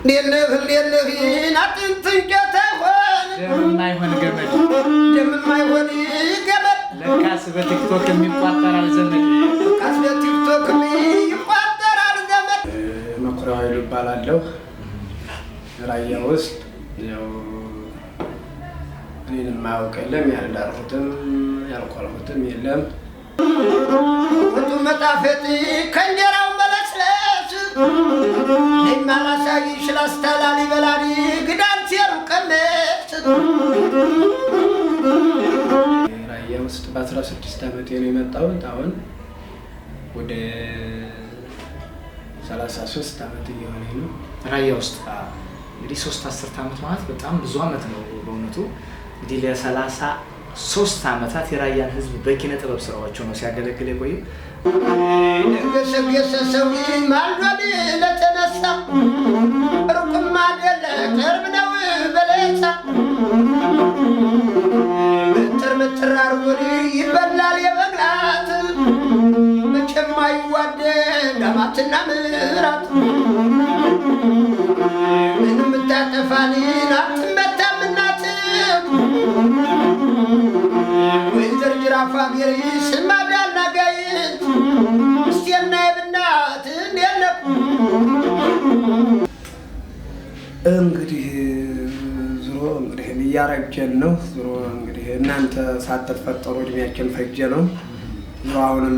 እንዴት ነህ አጥንት እንጨት አይሆን ደም የማይሆን ገመድ፣ ደም የማይሆን ገመድ፣ ለካስ በቲክቶክ የሚቋጠራል ዘመድ። ለካስ በቲክቶክ ይቋጠራል ዘመድ። መኩሪያ ኃይሉ እባላለሁ። ራያ ውስጥ ያው እኔን የማያውቅ የለም፣ ያልዳርኩትም ያልኳልኩትም የለም። ወጡ መጣፈጥ ከእንጀራው መለስለስ እኔም አላሳይሽ ላስታ ላሊበላኒ ግዳን ሲሩ ቀመስ። ራያ ውስጥ በ16 ዓመቴ ነው የመጣሁት። አሁን ወደ 33 ዓመት እየሆነ ነው። ራያ ውስጥ እንግዲህ 3 አስርት ዓመት ማለት በጣም ብዙ ዓመት ነው በእውነቱ። እንግዲህ ለ33 ዓመታት የራያን ሕዝብ በኪነ ጥበብ ስራዎቹ ነው ሲያገለግል የቆየው። ገሰገሰ ሰው ማልዶ ለተነሳ ሩቅም አይደለ ቅርብ ነው በለሳ፣ ምጥር ምጥር አርጎን ይበላል የበግላት፣ መቼም አይዋደድ አማትና ምራት፣ ምንም ብታጠፋን አትመታም እናት፣ ወይዘር ጅራፋ ሜሪ ስማዳና ጋይት እስቴና የብናት የለም። እንግዲህ ዙሮ እንግዲህ እያረጀን ነው። ዙሮ እንግዲህ እናንተ ሳትፈጠሩ እድሜያችን ፈጀ ነው። ዙሮ አሁንም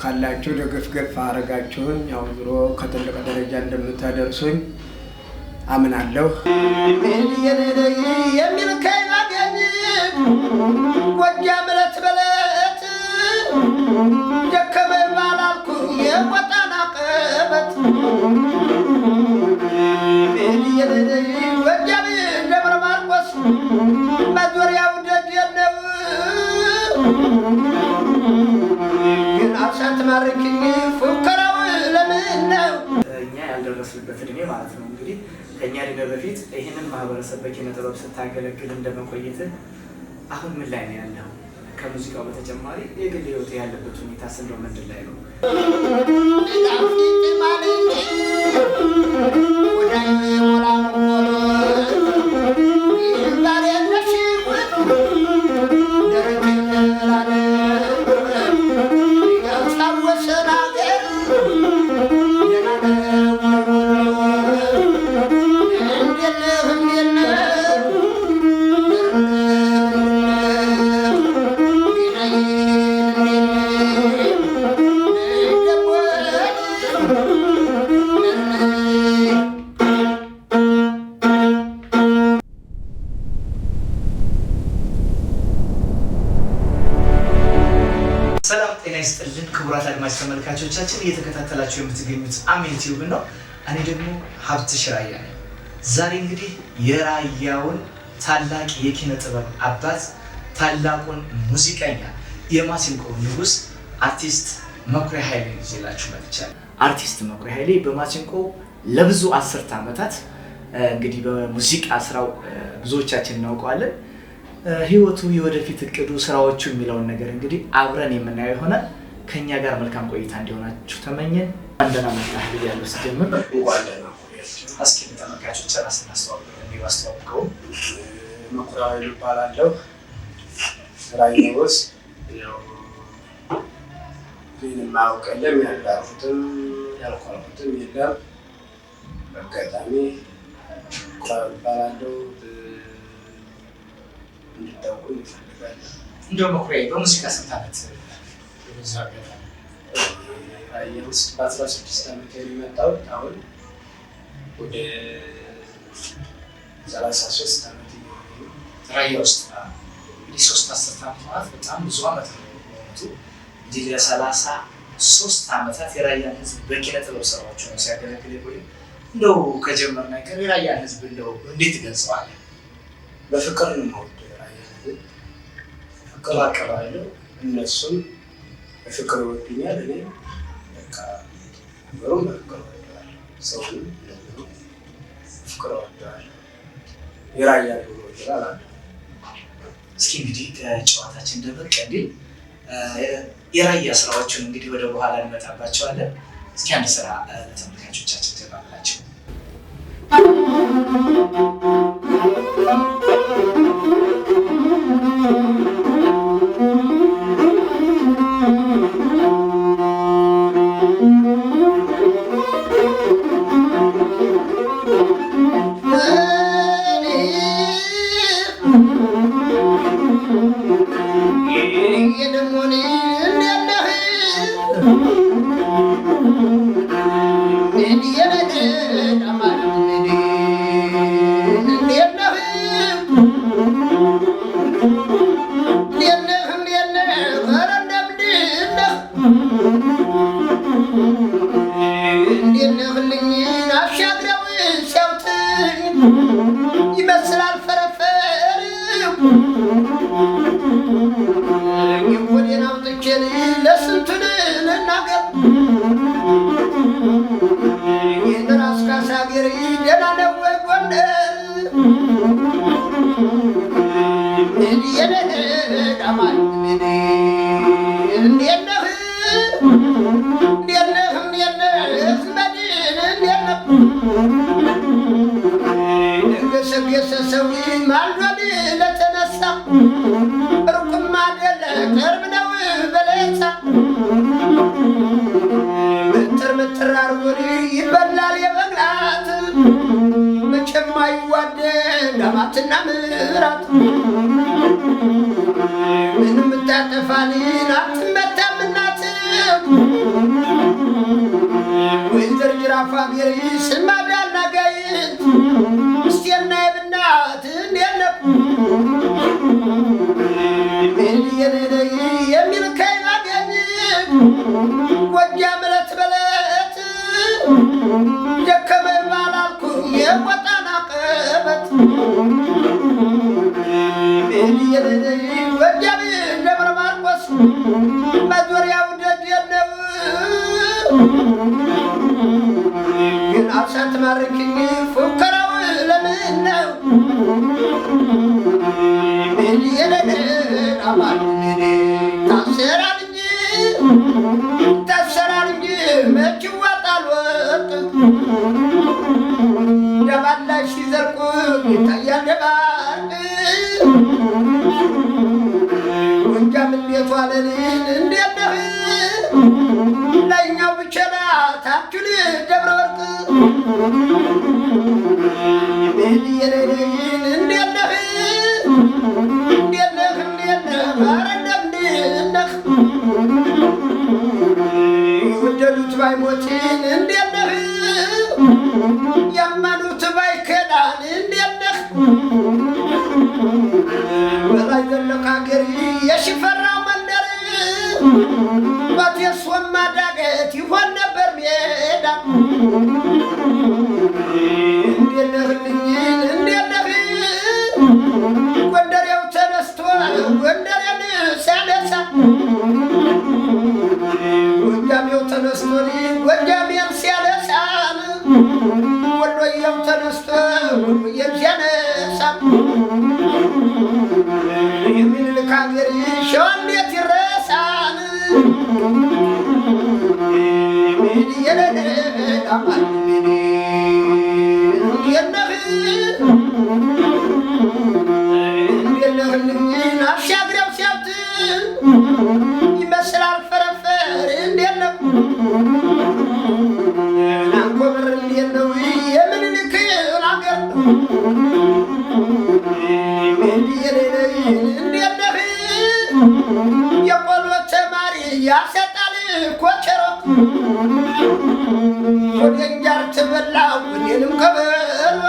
ካላችሁ ደገፍ ገፍ አረጋችሁኝ። ያው ዙሮ ከትልቅ ደረጃ እንደምታደርሱኝ አምናለሁ። የሚል ከይባገኝ ጎጃም ዕለት በለት ደከመኝ ባላልኩ የቆጣን አቀበት፣ ጎጃም ደብረ ማርቆስ መዞሪያው ደጀን ነው። ግን አሳትማርክኝ ፉከራው ለምን ነው? እኛ ያልደረስንበት እድሜ ማለት ነው። እንግዲህ ከእኛ እድሜ በፊት ይህንን ማህበረሰብ በኪነ ጥበብ ስታገለግል እንደመቆየትህ አሁን ምን ላይ ነው ያለው? ከሙዚቃው በተጨማሪ የግል ህይወት ያለበት ሁኔታ እንደው ምንድን ላይ ነው? ሰላም ጤና ይስጥልን ክቡራት አድማጭ ተመልካቾቻችን፣ እየተከታተላችሁ የምትገኙት አሜን ቲዩብ ነው። እኔ ደግሞ ሀብትሽ ራያ ነኝ። ዛሬ እንግዲህ የራያውን ታላቅ የኪነ ጥበብ አባት፣ ታላቁን ሙዚቀኛ፣ የማሲንቆ ንጉስ አርቲስት መኩሪያ ኃይሌን ይዤላችሁ መጥቻለሁ። አርቲስት መኩሪያ ኃይሌ በማሲንቆ ለብዙ አስርተ ዓመታት እንግዲህ በሙዚቃ ስራው ብዙዎቻችን እናውቀዋለን። ህይወቱ፣ የወደፊት እቅዱ፣ ስራዎቹ የሚለውን ነገር እንግዲህ አብረን የምናየው ይሆናል። ከኛ ጋር መልካም ቆይታ እንዲሆናችሁ ተመኘን። ደህና መጣህ ብያለሁ ስጀምር። እንኳን ደህና ቆያችሁ። እስኪ ለተመልካቾች ራስህን አስተዋውቅ። እኔ ባስተዋውቀውም መኩሪያ ኃይሉ እባላለሁ። ራያ ውስጥ ያው እኔን የማያውቅ የለም፣ ያልዳርኩትም ያልኳልኩትም የለም። በአጋጣሚ መኩሪያ ኃይሉ እባላለሁ። እንድታውቁኝ እፈልጋለሁ። እንደው መኩሪያ በሙዚቃ ስንት ዓመት በዛ አጋጣሚ? ራያ ውስጥ በ16 ዓመት የመጣሁት አሁን ወደ 33 ዓመት እየሆነ ነው። ራያ ውስጥ እንግዲህ 3 አስርት ዓመት ማለት በጣም ብዙ ዓመት ነው በእውነቱ። እንግዲህ ለ33 ዓመታት የራያን ሕዝብ በኪነ ጥበብ ስራዎቹ ነው ሲያገለግል የቆየው። እንደው ከጀመርን አይቀር የራያን ሕዝብ እንደው እንዴት ትገልጸዋለህ? በፍቅር ነው የምወደው የራያን ሕዝብ፣ ፍቅር አቀባለሁ። እነሱም በፍቅር ይወዱኛል። እኔ በቃ ነገሩን በፍቅር እወደዋለሁ። ሰውንም እንደዚሁ በፍቅር እወደዋለሁ። የራያ ሕዝብ እወደዋለሁ እላለሁ። እስኪ እንግዲህ ከጨዋታችን ደመቅ እንዲል የራያ ስራዎቹን እንግዲህ ወደ በኋላ እንመጣባቸዋለን። እስኪ አንድ ስራ ለተመልካቾቻችን ጀባላቸው። ይመስላል ፈረፈር ወዴን አውጥቼን ለስንቱን ልናገር የራስ ካሳገር ደህና ነው ወይ ጎንደር እንዴት ነህ እንዴት ነህ እንዴት ነህ መድን እንዴት ነህ ገሰገሰ ሰው ማልዶ ለተነሳ ሩቅም አይደለ ቅርብ ነው በለሳ ምጥር ምጥር አርጎን ይበላል የበግላት መቼም አይዋደድ አማትና ምራት ምንም ብታጠፋልን አትመታም እናት ወይዘር ጅራፋ ቢሪ ስማዳና ጋይት እስቴና የብናት እንዴት ነው የሚል ከይባገኝ ጎጃም ዕለት በለት ደከመ ባላልኩ የቆጣን አቀበት ጎጃም ደብረ ማርቆስ መዞሪያው ደጀን ነው ግን አሳትማርክኝ ፉከራው ለምን ነው ታሰራል እንጂ ታሰራል እንጂ መች ይዋጣል ወጥ ደባላሽ ሲዘርቁ ይታያል ደባል ጎጃም እንዴት ዋለልን እንዴት ነህ ላይኛው ብቸና ታችን ደብረ ወርቅ እንዴት ነህ እንዴት ነህ እንዴት ነህ ኧረ እንደምንድን ነህ የወደዱት ባይሞትን እንዴት ነህ ያመኑት ባይከዳን እንዴት ነህ በላይ ዘለቀ አገር የሽፈራው መንደር ባቴሶማ ዳገት ይሆን ነበር ሜዳ እንዴት ነህልኝ እንዴት ነህ ጎንደሬው ተነስቶ ጎንደሬን ሲያነሳ ጎጃሜው ተነስቶ ጎጃሜን ሲያነሳ ወሎዬው ተነስቶ ወሎዬን ሲያነሳ የሚልክ አገር ሸዋ እንዴት ይረሳል? አሻግረው ሲያዩት ይመስላል ፈረፈር እንዴት ነው አንኮበር እንዴት ነው የምኒልክ አገር እንዴት ነህ የቆሎ ተማሪ ያሰጣል ኮቸሮ ወደ እንጀራ ትበላው እኔንም ከበሮ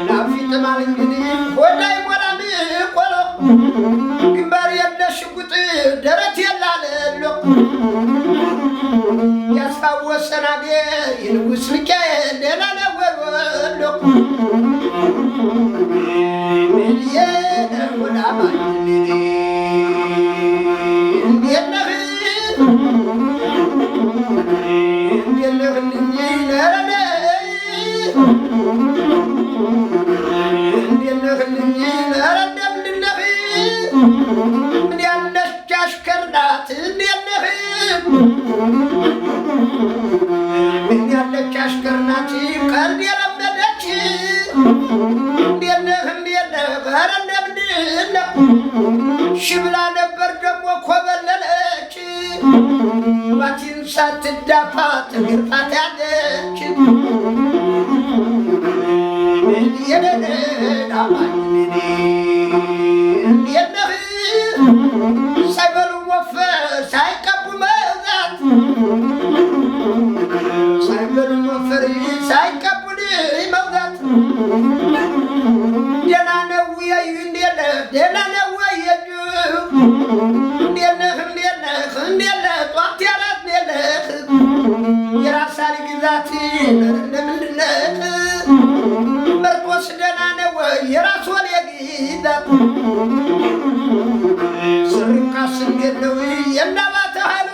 ናፊጥማል እንግዲህ ሆድ አይሞላም ቆሎ ግንባር የለ ሽጉጥ ደረት የላለሎ ያስፋወሰን አገር የንጉሥ ሚካኤል ደህና ነው ወይ ወሎ እንዴት ነህ እንዴት ነህልኝ ኧረ እንደምንድን ነህ ምን ያለች አሽከር ናት እንዴት ነህ ምን ያለች አሽከር ናት ቀልድ የለመደች እንዴት ነህ እንዴት ነህ ኧረ እንደምንድን ነህ ሺ ብላ ነበር ደግሞ ኮበለለች ባቲን ሳትዳፋ ትግርፋት ያለች እንዴት ነህ ሳይበሉ ወፈር ሳይቀቡ መዛት ሳይበሉ ወፈር ሳይቀቡ መብዛት ደህና ነው ወይ እንዴት ነህ ደህና ነው ወይ እንዴት ነህ እንዴት ነህ እንዴት ነህ ጧት ያለ እንዴት ነህ የራሳሊ ግዛት ለምንድን ነህ መርጦስ ደህና ነው ወይ የራስ ወሌ ግዛት ስሪንቃስ እንዴት ነው የእናባተ ኃይሉ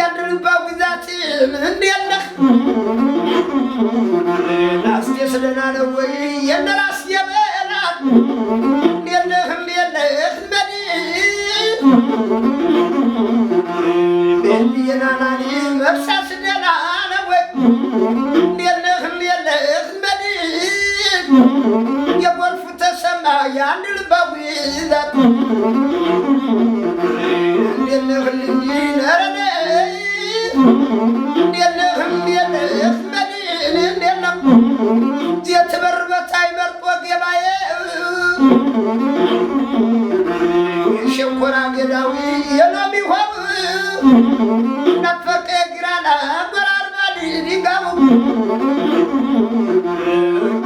ያድርባው ግዛት እንዴት ነህ ላስቴስ ደህና ነው ወይ የነራስ የበላት እንዴት ነህ እንዴት ነህ በል የናናኒ መብሳስ ደህና ነው ወይ እንዴት ነህ እንዴት ነህ በል የጎርፉ ተሰማ የአንድ ልባው ግዛት እንዴት ነህ ልኝ ኧረ ነይ እንዴት ነህ እንዴት ነህ በል እንዴት ነህ የትበርበታይ መርጦ ገባዬ የሸንኮራ ገዳዊ የሎሚ ሆብ ናፈቀ ግራና ጎራርባ ድንጋቡ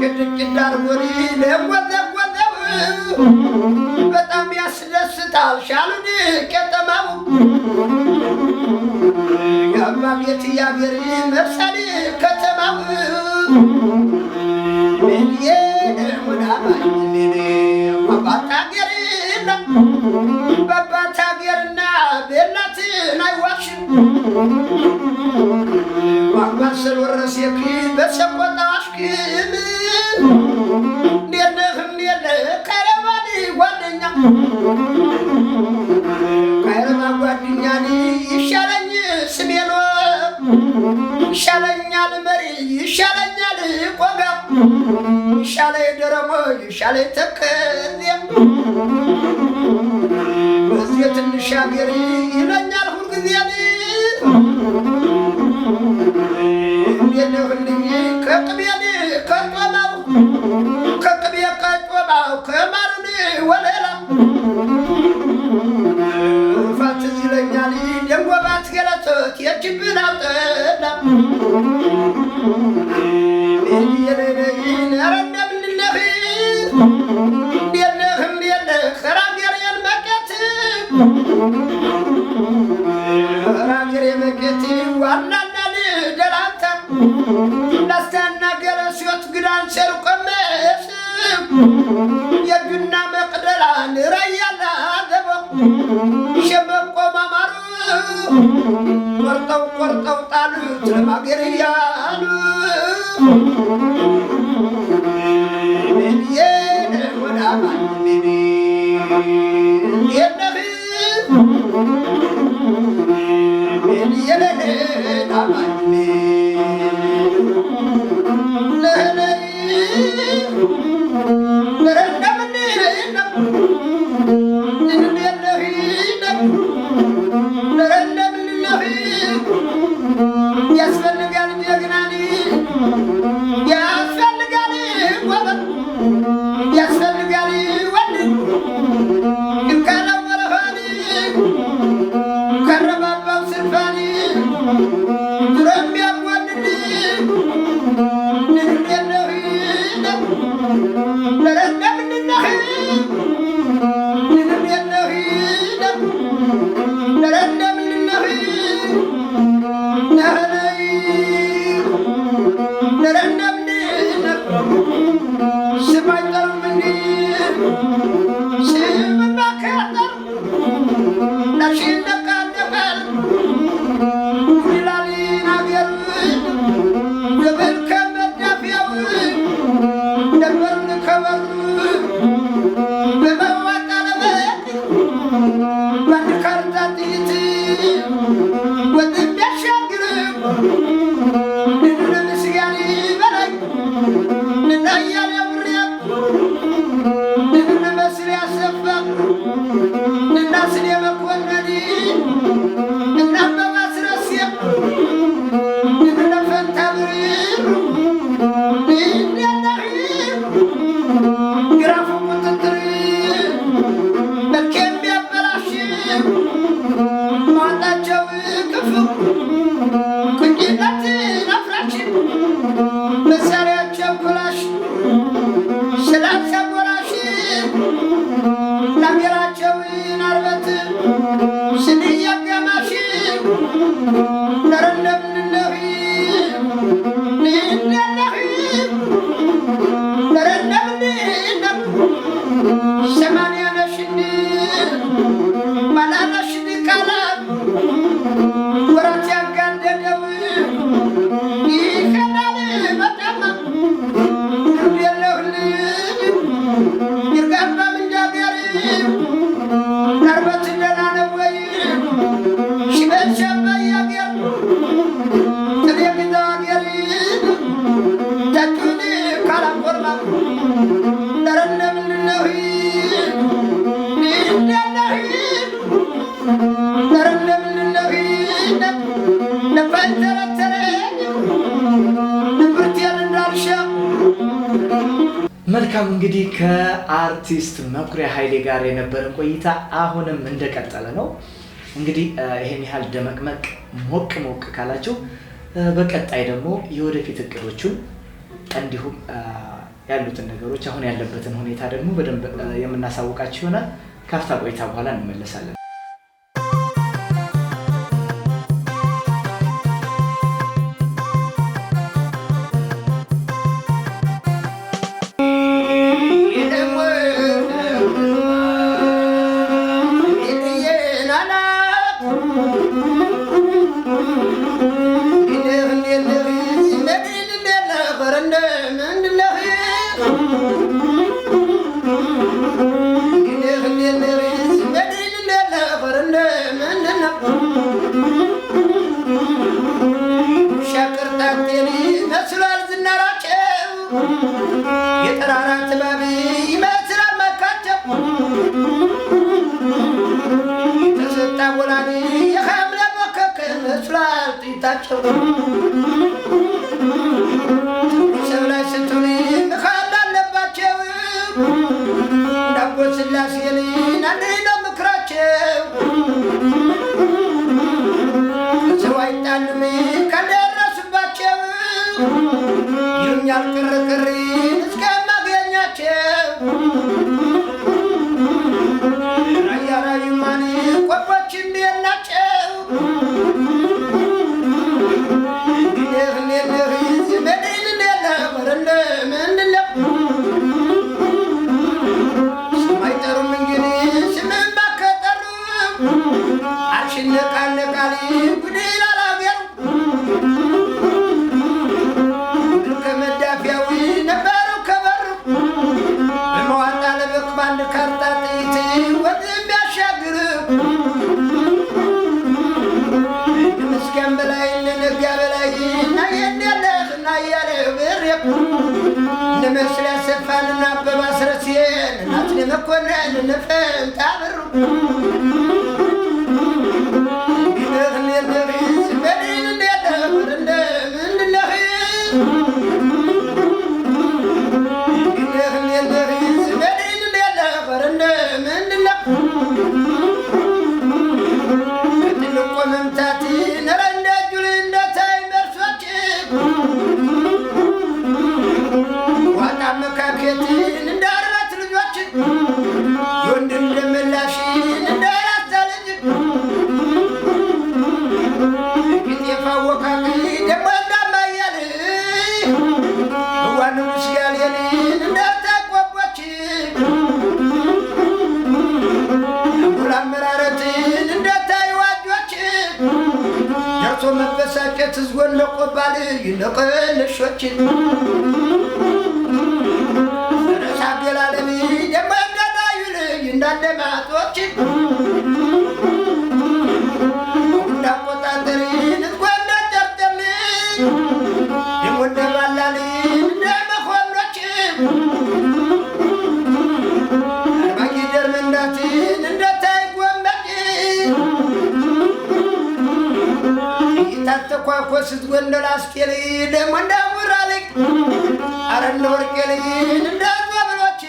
ቅድቅድ አርጎሪ ለጎዘጎዘው በጣም ያስደስታል ሻሉን ከተማው የአባ ቤት ያገር መብሰል ከተማው በአባት ሀገርና በእናትን አይዋሽም ማግባት ስለወረሴክ በሰቆጣ አሽክም እንዴት ነህ እንዴት ነህ ከረባን ጓደኛ ከረባ ጓደኛን ይሻለኝ ስሜኖ ይሻለኛል መሪ ይሻለኛል ቆጋ ይሻለኝ ደረሞ ይሻለኝ ተከዜ በዚህ ትንሽ ሀገር ይለኛል ሁልጊዜ እንዴት ነህ ልኝ ከቅቤ ከጮማው ከቅቤ ከጮማው ከማሩን ወለላ ፋት ትዝ ይለኛል ደንጎባት ገለጸት የጅብን አውጠላ ኧረ እንደምን ነህ እንዴት ነህ እንዴት ነህ ኧረ አገሬን መቄት ኧረ አገሬ መቄት ዋናና ደላንታ ላስታና ገረስዮት ግዳን ሰር ቆመስ የጁና መቅደላን ራያላ ደቦ ሸመቆ ማማሩ ቆርጠው ቆርጠው ጣሉት ለማገር እያሉ ያስፈልጋል ጀግናን ያስፈልጋል ጎበዝ ያስፈልጋል ወንድ ድንካለው በረሃን ከረባባው ስርፋን ድሮ የሚያዋድድ ኧረ እንደምንድነህ እንደነህ ኧረ እንደምንድነህ 80 ነሽን ባላነሽን ቃላት ወራት ያጋደለው ይከዳል በጣም የለህልኝ ይርጋባ ምንጃገር ናርበት ደህና ነው ወይ ሽበት ሸባይ አገር ጥሬ ግዛ አገር ጠጡን ካላቆርማ ኧረ እንደምንድነህ እንደነህ ኧረ እንደምንድነህ ነፈንተረተረኝ ንብርቴን እንዳልሻ። መልካም፣ እንግዲህ ከአርቲስት መኩሪያ ኃይሌ ጋር የነበረን ቆይታ አሁንም እንደቀጠለ ነው። እንግዲህ ይሄን ያህል ደመቅመቅ ሞቅ ሞቅ ካላችሁ በቀጣይ ደግሞ የወደፊት እቅዶቹን እንዲሁም ያሉትን ነገሮች አሁን ያለበትን ሁኔታ ደግሞ በደንብ የምናሳውቃችሁ ይሆናል። ካፍታ ቆይታ በኋላ እንመለሳለን። ይመስላል ዝናራቸው የጠራራ ጥበብ ይመስላል መልካቸው የተሰጣ ወላኒ የሐምሌ መከከ ይመስላል ጥይታቸው ሰብ ላይ ስትሆን ምካል አለባቸው እንዳቦ ስላሴን አንድ ነው ምክራቸው ሰው አይጣልም ከደረሱባቸው ይሉኛል ቅርቅር እስከማገኛቸው ራያ ራዩማን ቆቦች እንዴት ናቸው? ስም አይጠሩም እንግዲህ ስምም ባከጠሩ አልሽነቃነቃል ጉድ ይላል አገሩ ከመዳፊያዊ ነበሩ ከበሩ በመዋጣ ለበቅ ባንድ ካርታ ጥይት ወንዝም ቢያሻግር መስኪያን በላይ ነነጋ በላይ እና የንያለህ እና እያለ ብር እነ መስል ያሰፋን እና አበባ አስረሴን እናትን መኮንን እነ ፈንታ ብሩ ትልቆ መምታት ነረ እንደ ጁል እንደ ታይ መርሶች ዋጣ መካኬትን እንደ አርባት ልጆች የወንድም ደመላሽን እንደ አራት ልጅ ቂጤፋ ወካክ ደግሞ እንዳማያል እዋንጉስ ያልየልን እንደተቆቦች ጉል አመራረትን እንደታይዋጆች ደርሶ መበሳጨት ህዝቦን ለቆባል ይነቀንሾችን ረሳ ገላለም ደግሞ እንዳዳዩል እንዳደማጦች እንዳቆጣጠርን ህዝቦ እንዳጨርጨል ደግሞ እንደባላል እንደመኮኖች አርባጊደር መንዳትን እንደታይጎመድ ይታተኳኮስ ጎንደል አስኬል ደግሞ እንዳሙራልኝ አረ እንደ ወርቄልኝ እንደ ዞብሎች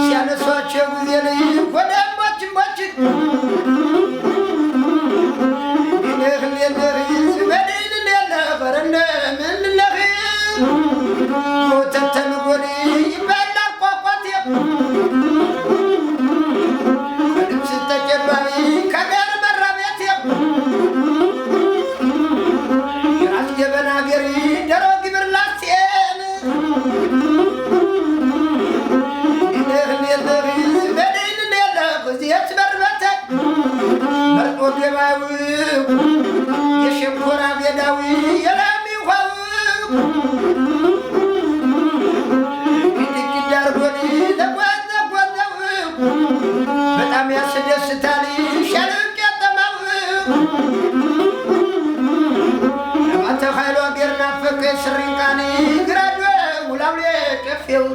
ሲያነሷቸው ጊዜ ልኝ ወደሞች ሞች ወተተምጎን ይበላል ቋቋቴ ከልብስ ተጨባቢ ከገር መራቤቴ ደሮ ግብር ላሴን መርጦ ገባው የሸንኮራ ገዳዊ የላሚ ውሃው ግድግዳ አርጎን ለጓዘጓዘው በጣም ያስደስታል ሸልቅ ያጠማው ለማተ ኃይሉ አገር ናፈቀ ስሪንቃኒ ግራዶ ውላውሌ ጨፌው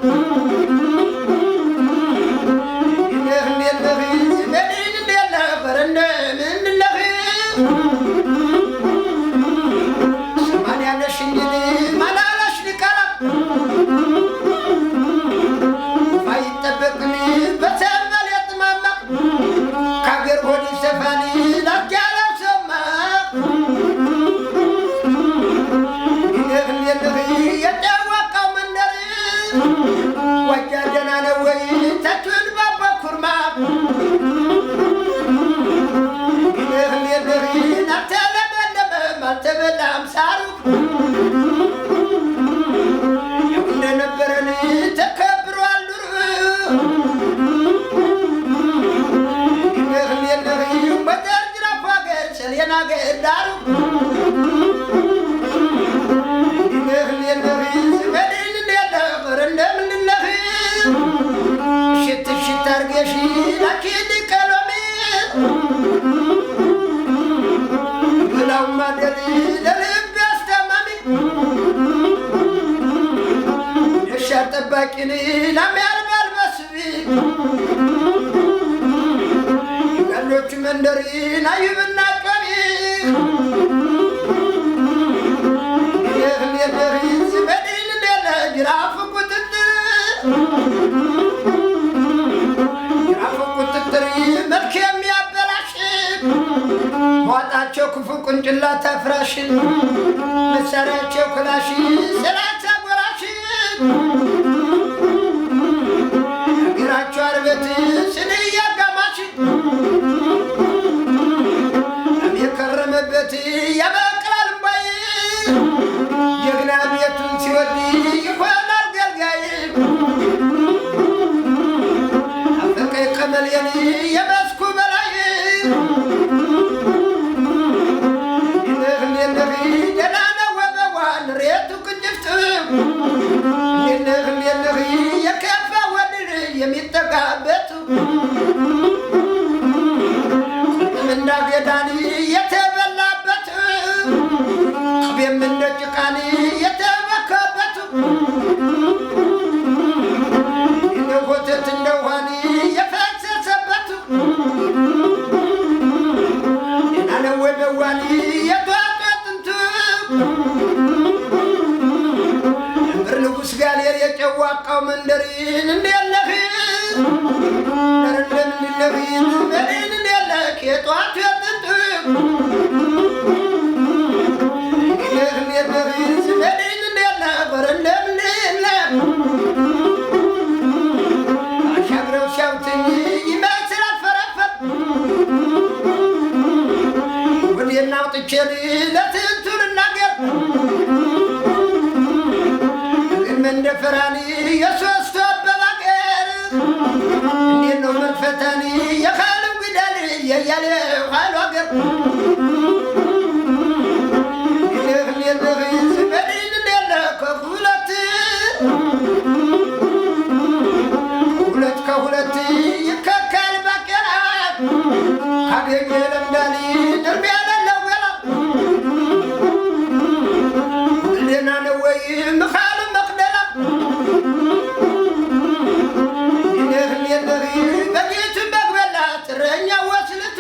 አልተበላም ሳሩ እንደነበረን ተከብሯል ዱር በደር ጅራፍ ሀገር ሰሌን ሀገር ዳሩ ሽት ሽት አርገሽ ላኪልኝ ቀሎሜ ብላው ማደል ለልብ ያስተማሚ ደሻ ጠባቂን ላም ያልባል በስቢ ጋሎቹ መንደሪን አይብና ጮቢ ጅራፍ ቁጥጥር ጅራፍ ቁጥጥር መልክ የሚያበላሽ ሟጣቸው ክፉ ቁንጭላት አፍራሽ መሳሪያቸው ክላሽ ሰላሳ ጎራሽ እግራቸው አርበት ስንያ አጋማሽ የከረመበት ያበቅላል እምባይ ጀግና ቤቱን ሲወድ ይሆናል ገልጋይ አፈቀይ ቀመሌን የመስኩ በላይ ሬቱ ቅንጅፍት የከፋ ወድር የሚጠጋበት ቅጥም እንዳገዳን የተበላበት ቅቤም እንደ ጭቃን የተበካበት እንደ ወተት እንደ ውሃን የፈሰሰበት ናነወ በዋን የጧጧ ጥንት ንጉስ ጋሌር የጨዋቃው መንደሪን እንዴለህ እንደምንለህ መሪን እንዴለህ የጧቱ የጥንት መሪን እንዴለህ እንደምንለህ አሻግረው ሲያዩትኝ ይመስላል ፈረፈር ወዴና አውጥቼ ለትንቱ ልናገር መንደፈራኒ የሶስቱ አበባገር እንዴት ነው መፈተኒ የኻለው ግዳል የያለ ኻሉ አገር ከሁለት ሁለት ከሁለት ይከካል ባቄላ ካገኘ ለምዳኒ ድርብ ያለለው ገላ ሌና ነው ወይ ምኻሉ መቅደላ በጌቱ በግበላ እረኛ ወስልቶ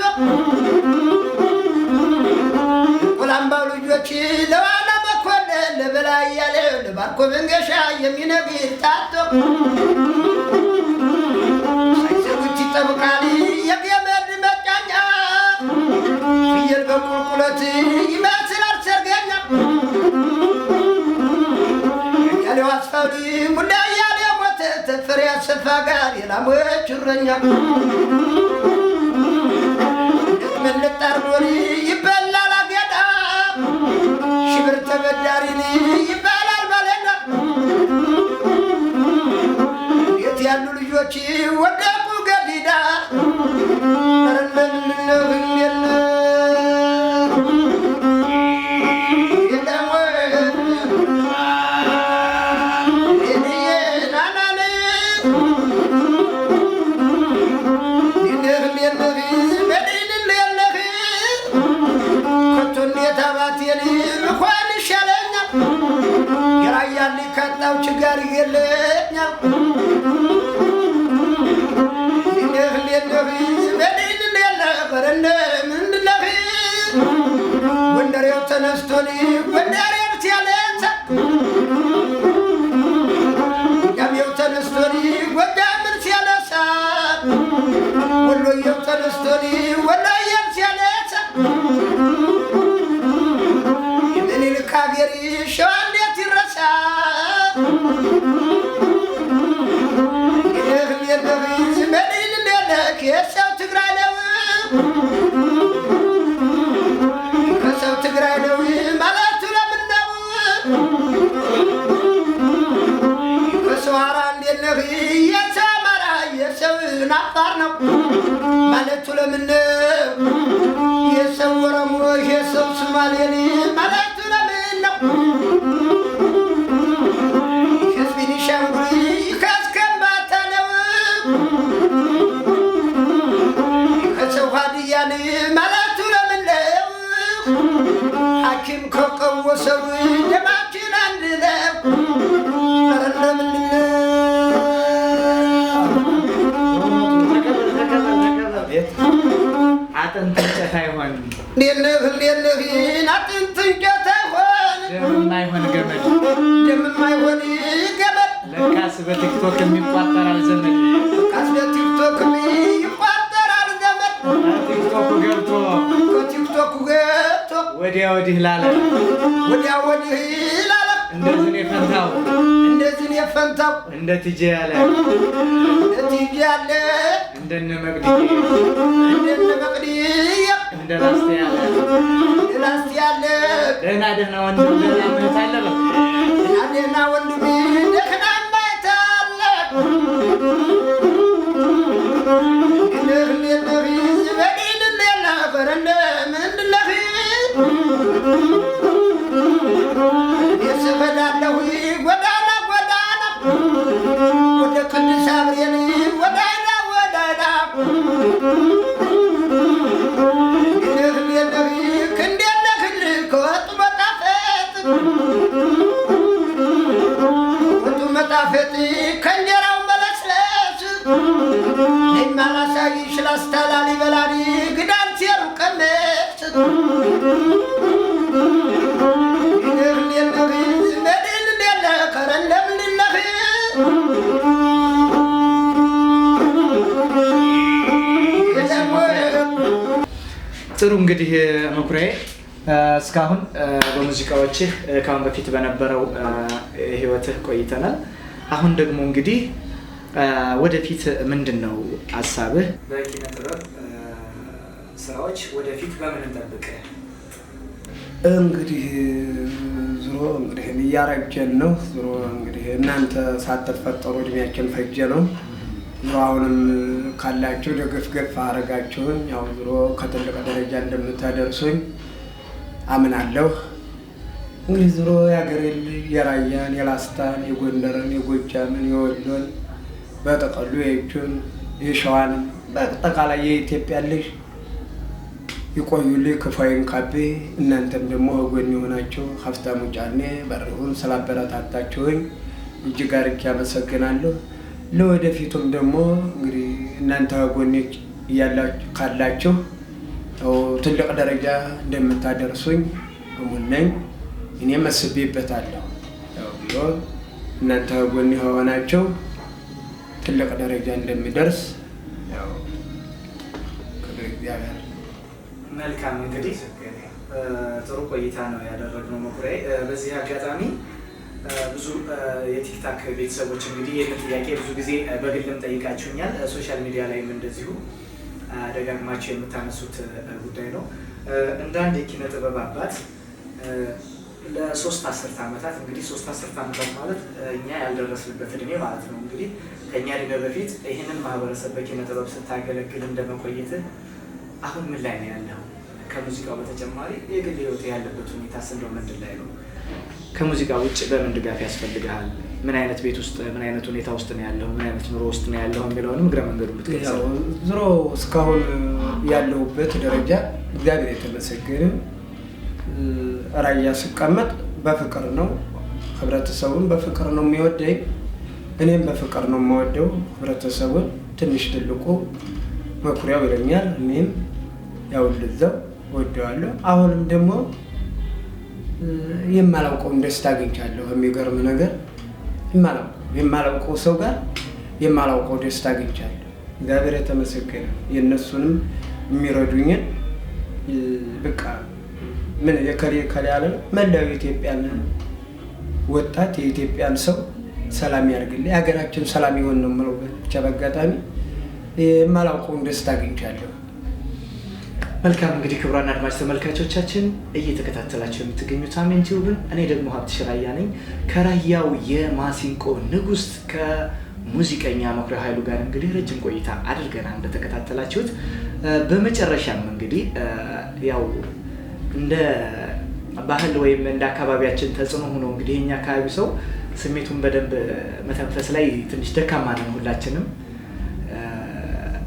ቁላምባው ልጆች ለዋና መኮንን ለበላይ ያለ ለባርኮ መንገሻ የሚነግር ታቶ ሳይዘጉት ይጠብቃል የገመድ መጫኛ ፍየል በቁልቁለት ይመስላል ሰርገኛ ያለው አስፋሪ ሙላ ያለ ሞተ ተፈሪ አሰፋ ጋር የላሞች እረኛ መልጣር ወሪ ይበላል አገዳ ሽብር ተበዳሪን ይበላል ልጆች ወደቁ ገዲዳ። ኧረ እንደምንድነው የለም የለም ወይ ናናን ከቶ እንዴት አባቴን እንኳን ይሻለኛል የራያን ካጣው ችጋር ይገለኛል። ጎንደሬው ተነስቶን ጎንደሬው ሲያለንሳ፣ ጎጃሜው ተነስቶን ጎጃምን ሲያነሳ፣ ወሎዬው ተነስቶን ወሎዬን ሲያነሳ፣ የምኒልክ ሀገር ሸዋ እንዴት ይረሳ? የሰው ትግራይ ነው፣ ከሰው ትግራይ ነው ማለቱ ለምን ነው? ከሰው አራ እንዴት ነህ? የሰው አማራ የሰው አፋር ነው ማለቱ ለምን ነው? የሰው ኦሮሞ የሰው ሶማሌ ማለቱ ለምን ነው? ከቤኒሻንጉል ከስከምባታ ነው፣ ከሰው ሀዲያን ማለቱ ለምን ነው? ሐኪም ከቀወሰው ደማችን አንድ ነው። ኧረ እንደምንድን ነው? ተቀበል ተቀበል ተቀበል። አጥንት እንጨት አይሆን፣ እንዴት ነህ እንዴት ነህ? አጥንት እንጨት አይሆን፣ ደም አይሆን ገመድ፣ ደም የማይሆን ገመድ። ለካስ በቲክቶክ የሚቋጠራል ዘመድ። ካስ በቲክቶክ ይቋጠራል ዘመድ። ቲክቶኩ ገብቶ ከቲክቶኩ ገብቶ ወዲያ ወዲህ ላለ፣ ወዲያ ወዲህ ላለ፣ እንደዚህ ነው የፈንታው፣ እንደዚህ ነው የፈንታው፣ እንደ ቲጄ ያለ፣ እንደ ቲጂ ያለ፣ እንደነ መቅድዬ፣ እንደነ መቅድዬ፣ እንደ ላስቴ ያለ፣ እንደ ላስቴ ያለ፣ ደህና ደህና ወንድም ደህና እህት አለ በል። ደህና ደህና ወንድም ደህና እህት አለ። እንዴት እንዴት ነህ በዲን ሌላ በረንደ ምንድነህ? የስፈዳለሁ ጎዳና ጎዳና ወደ ቅዱስ አብሬል ወዳና ወዳና። እንዴት እንዴት ነህ እንዴት ነህ? ከወጡ መጣፈጥ ወጡ መጣፈጥ ከእንጀራው መለስለስ፣ እኔማ ላሳይሽ ላስታ ላሊበላን ግዳን ሲሩ ቀመስ። እንዴት እንዴት ነህ መድን እንዴት ነህ? ኧረ እንደምንድን ነህ? ጥሩ እንግዲህ መኩሪያዬ፣ እስካሁን በሙዚቃዎችህ ከአሁን በፊት በነበረው ህይወትህ ቆይተናል። አሁን ደግሞ እንግዲህ ወደፊት ምንድን ነው ሀሳብህ? በኪነ ጥበብ ስራዎች ወደፊት በምን እንጠብቅህ? እንግዲህ ዞሮ እንግዲህ እያረጀን ነው። ዞሮ እንግዲህ እናንተ ሳትፈጠሩ እድሜያችን ፈጀ ነው። ዞሮ አሁንም ካላችሁ ደገፍ ገፍ አረጋችሁኝ። ያው ዞሮ ከትልቅ ደረጃ እንደምታደርሱኝ አምናለሁ። እንግዲህ ዞሮ የሀገሬን ልጅ የራያን፣ የላስታን፣ የጎንደርን፣ የጎጃምን፣ የወሎን፣ በጠቀሉ የእጁን፣ የሸዋን፣ በአጠቃላይ የኢትዮጵያን ልጅ ይቆዩልኝ፣ ክፉ አይንካብኝ። እናንተም ደግሞ ከጎን የሆናችሁ ሀብታሙ ጫኔ በሪሁን ስላበረታታችሁኝ እጅግ አድርጌ አመሰግናለሁ። ለወደፊቱም ደግሞ እንግዲህ እናንተ ከጎኔ እያላችሁ ካላችሁ ያው ትልቅ ደረጃ እንደምታደርሱኝ እሙን ነኝ። እኔም አስቤበታለሁ። ያው ቢሮ እናንተ ከጎኔ ከሆናችሁ ትልቅ ደረጃ እንደሚደርስ ያው ክብር እግዚአብሔር። መልካም፣ እንግዲህ ጥሩ ቆይታ ነው ያደረግነው መኩሪያዬ። በዚህ አጋጣሚ ብዙ የቲክታክ ቤተሰቦች እንግዲህ ይህንን ጥያቄ ብዙ ጊዜ በግልም ጠይቃችሁኛል። Social media ላይም እንደዚሁ ደጋግማችሁ የምታነሱት ጉዳይ ነው። እንደ አንድ የኪነ ጥበብ አባት ለ3 አስርት ዓመታት፣ እንግዲህ 3 አስርት ዓመታት ማለት እኛ ያልደረስንበት እድሜ ማለት ነው። እንግዲህ ከእኛ እድሜ በፊት ይህንን ማህበረሰብ በኪነ ጥበብ ስታገለግል እንደመቆየትህ አሁን ምን ላይ ነው ያለው? ከሙዚቃው በተጨማሪ የግል ህይወት ያለበት ሁኔታ እንደው ምንድን ላይ ነው? ከሙዚቃ ውጭ በምን ድጋፍ ያስፈልግሃል? ምን አይነት ቤት ውስጥ፣ ምን አይነት ሁኔታ ውስጥ ነው ያለው? ምን አይነት ኑሮ ውስጥ ነው ያለው የሚለውንም እግረ መንገዱን ብትገልጽ። ያው ዞሮ እስካሁን ያለሁበት ደረጃ እግዚአብሔር የተመሰገነ፣ ራያ ስቀመጥ በፍቅር ነው። ህብረተሰቡን በፍቅር ነው የሚወደኝ፣ እኔም በፍቅር ነው የምወደው ህብረተሰቡን። ትንሽ ትልቁ መኩሪያው ይለኛል፣ እኔም ያው ልዘው እወደዋለሁ። አሁንም ደግሞ የማላውቀውን ደስታ አግኝቻለሁ። የሚገርም ነገር የማላውቀው ሰው ጋር የማላውቀው ደስታ አግኝቻለሁ። እግዚአብሔር የተመሰገነ። የእነሱንም የሚረዱኝን በቃ ምን የከሌ ከሌ ያለ መላው የኢትዮጵያን ወጣት፣ የኢትዮጵያን ሰው ሰላም ያድርግልኝ፣ ሀገራችን ሰላም ይሆን ነው የምለው። ብቻ በአጋጣሚ የማላውቀውን ደስታ አግኝቻለሁ። መልካም፣ እንግዲህ ክቡራን አድማጭ ተመልካቾቻችን፣ እየተከታተላችሁ የምትገኙት አሜን ቲዩብን፣ እኔ ደግሞ ሀብትሽ ራያ ነኝ። ከራያው የማሲንቆ ንጉስ ከሙዚቀኛ መኩሪያ ኃይሉ ጋር እንግዲህ ረጅም ቆይታ አድርገናል እንደተከታተላችሁት። በመጨረሻም እንግዲህ ያው እንደ ባህል ወይም እንደ አካባቢያችን ተጽዕኖ ሆኖ እንግዲህ የኛ አካባቢ ሰው ስሜቱን በደንብ መተንፈስ ላይ ትንሽ ደካማ ነን ሁላችንም።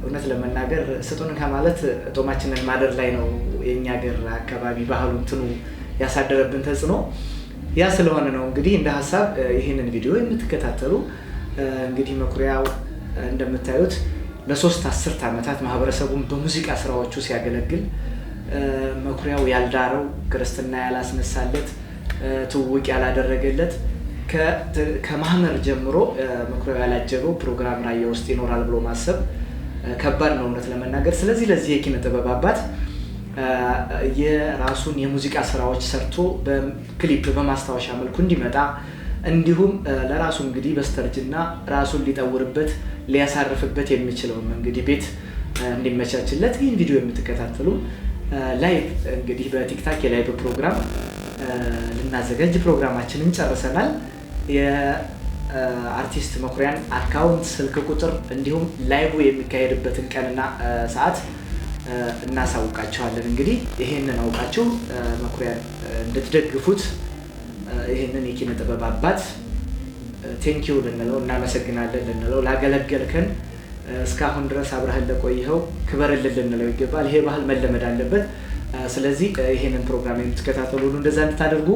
እውነት ለመናገር ስጡን ከማለት ጦማችንን ማደር ላይ ነው የእኛ ሀገር አካባቢ ባህሉ እንትኑ ያሳደረብን ተጽዕኖ ያ ስለሆነ ነው። እንግዲህ እንደ ሀሳብ ይህንን ቪዲዮ የምትከታተሉ፣ እንግዲህ መኩሪያው እንደምታዩት ለ3 አስርት ዓመታት ማህበረሰቡን በሙዚቃ ስራዎቹ ሲያገለግል፣ መኩሪያው ያልዳረው፣ ክርስትና ያላስነሳለት፣ ትውውቅ ያላደረገለት፣ ከማህመር ጀምሮ መኩሪያው ያላጀበው ፕሮግራም ራያ ውስጥ ይኖራል ብሎ ማሰብ ከባድ ነው እውነት ለመናገር። ስለዚህ ለዚህ የኪነ ጥበብ አባት የራሱን የሙዚቃ ስራዎች ሰርቶ በክሊፕ በማስታወሻ መልኩ እንዲመጣ፣ እንዲሁም ለራሱ እንግዲህ በስተርጅና ራሱን ሊጠውርበት ሊያሳርፍበት የሚችለውን እንግዲህ ቤት እንዲመቻችለት ይህን ቪዲዮ የምትከታተሉ live እንግዲህ በ TikTok የ live ፕሮግራም ልናዘጋጅ ፕሮግራማችንን ጨርሰናል። የአርቲስት መኩሪያን account፣ ስልክ ቁጥር እንዲሁም live የሚካሄድበትን ቀንና ሰዓት እናሳውቃችኋለን። እንግዲህ ይሄንን አውቃችሁ መኩሪያን እንድትደግፉት፣ ይህንን የኪነ ጥበብ አባት thank you ልንለው፣ እናመሰግናለን ልንለው፣ ላገለገልከን፣ እስካሁን ድረስ አብረህን ለቆይኸው ክበርልን ልንለው ይገባል። ይሄ ባህል መለመድ አለበት። ስለዚህ ይሄንን ፕሮግራም የምትከታተሉ ሁሉ እንደዛ እንድታደርጉ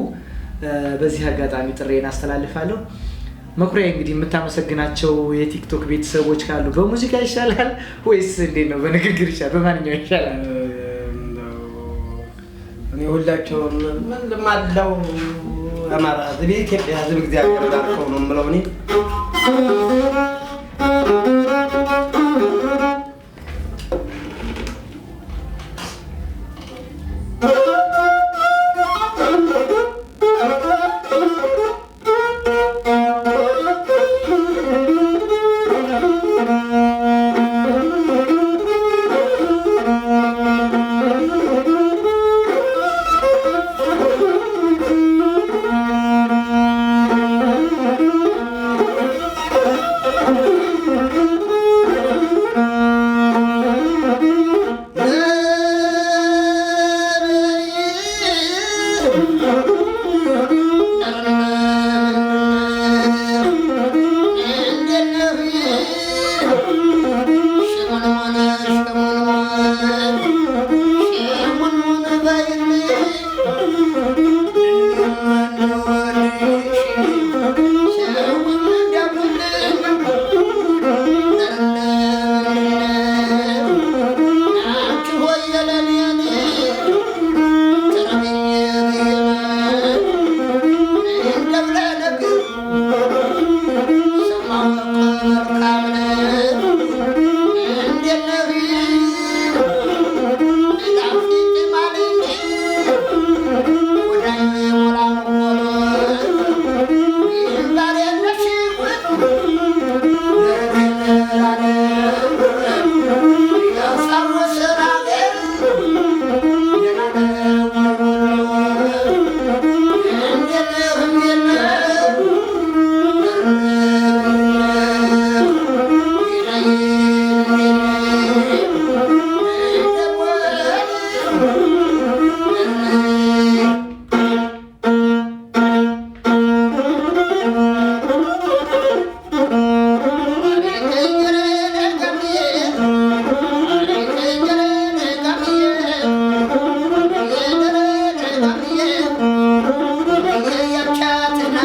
በዚህ አጋጣሚ ጥሪዬን አስተላልፋለሁ። መኩሪያ፣ እንግዲህ የምታመሰግናቸው የ TikTok ቤተሰቦች ካሉ፣ በሙዚቃ ይሻላል ወይስ እንዴት ነው? በንግግር ይሻላል? በማንኛው ይሻላል? እኔ ሁላቸውም መላው አማራ ሕዝብ፣ የኢትዮጵያ ሕዝብ እግዚአብሔር ባርከው ነው የምለው እኔ።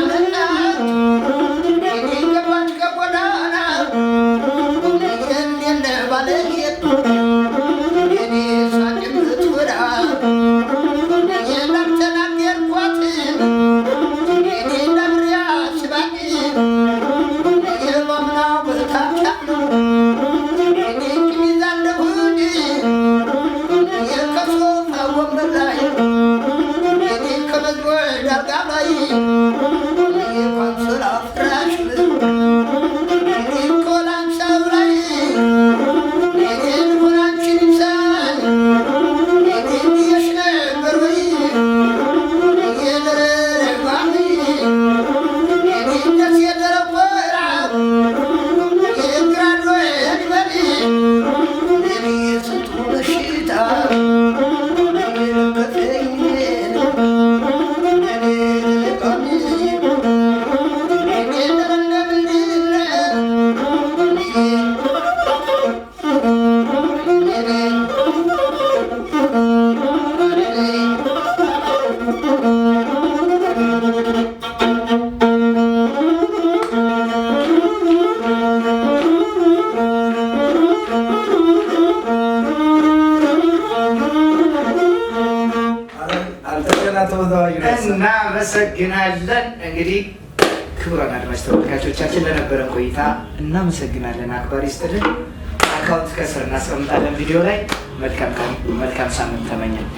መጣች ገባች ከጎዳና እንዴለ ባለጌት የኔ ሳጭምትወዳ የላልተናገርኳት የኔ ለምሪያ ስባቂ የማምናው በታቻ የኔ ሚዛለሁኝ የከሶፋ ወንበር ላይ የኔ ከመዝወድ አልጋ ላይ የኳንሶላ ፍራሽ የኔ ኮላንሳው ላይ የኔን ሆናንችን ይምሳል የኔን ብዬሽ ነበር ወይ የደረጓሚ የኔን ደስ የደረቆራ የግራዶ ይበል የኔ ስንቱ በሽታ አልተገና ተወዛዋዥ ነው። እናመሰግናለን። እንግዲህ ክቡራን አድማጭ ተመልካቾቻችን ለነበረን ቆይታ እናመሰግናለን። አክባሪ ይስጥልን። account ከስር እናስቀምጣለን ቪዲዮ ላይ። መልካም ቀን፣ መልካም ሳምንት ተመኘን።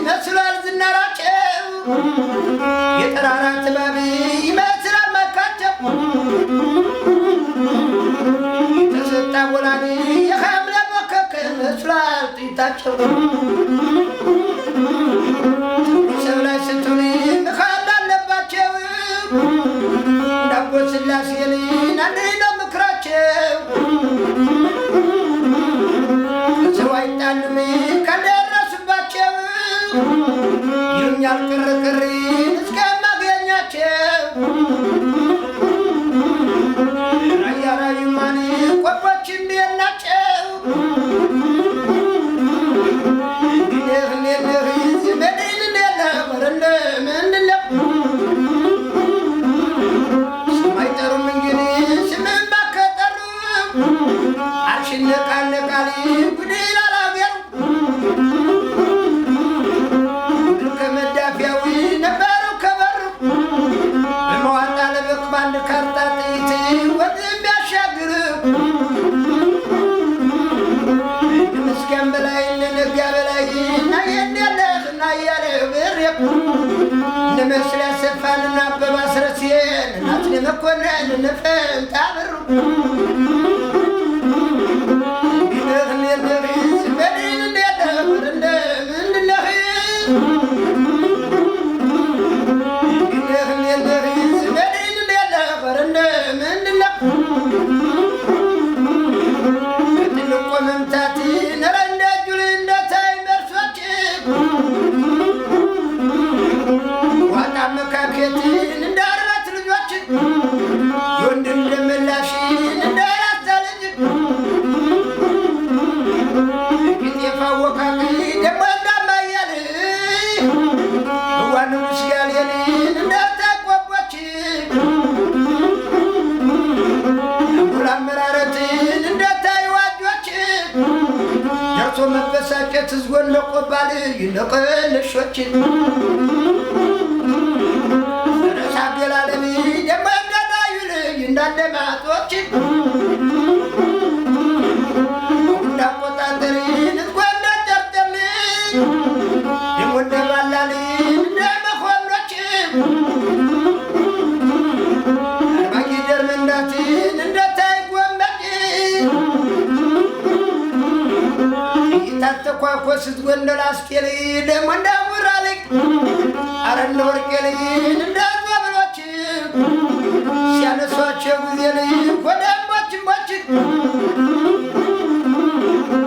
መስሏል ዝናራቸው የጠራራ ትባብ ይመስላል መልካቸው ተሰጣ ወላኒ የሐምሌ መከከ መስሏል ጥይታቸው ሰው ላይ ስትውል ምካል አለባቸው እንዳቦ ስላሴን አንድ ነው ምክራቸው ሰው አይጣልም ከደረሱባቸው ይሉኛል ቅርቅር እስከማገኛቸው ራያ ራዩማን ቆቦች እንዴት ናቸው? ስም አይጠሩም እንግዲህ ስምም ባከጠሩ አልሽነቃነቃል ጉድ ይላል አገሩ ከመዳፊያዊ ነበሩ ከበሩ በመዋጣ ለበቅ ባንድ ካርታ ጥይት ወንዝ የሚያሻግር ምስጋን በላይ ነጋ በላይ እና የንያለህ እና እያለ ብሬ እነ መስል ያሰፋን እና አበባ አስረሴን እናትን መኮንን እነ ፈንታ ብሩ እንዳራት ልጆች የወንድም ደመላሽን እንዳራት ልጅ የፋወካቂ ደግሞ እንዳማያል እዋንጉስ ጋሌን እንዳታቆቦች አመራረትን እንዳታይዋጆች ደርሶ መበሳጨት ህዝቦን ለቆባል ይነቀንሾች ረሳ አገላለሚ ደግሞ እንዳዳዩል እንዳለማጦች እንዳቆጣጠሪ ህዝቦ እንዳጨርጨል ደግሞ እንደባላል እንደመኮኖች አርባጊደር መንዳትን እንደታይጎመድ ይታተኳኮስ ጎንደል አስኬል ደግሞ እንዳጉራልቅ አረ እንደ ወርቄ ልጅ እንደ ዞብሎች ሲያነሷቸው ጊዜ ልጅ ወደ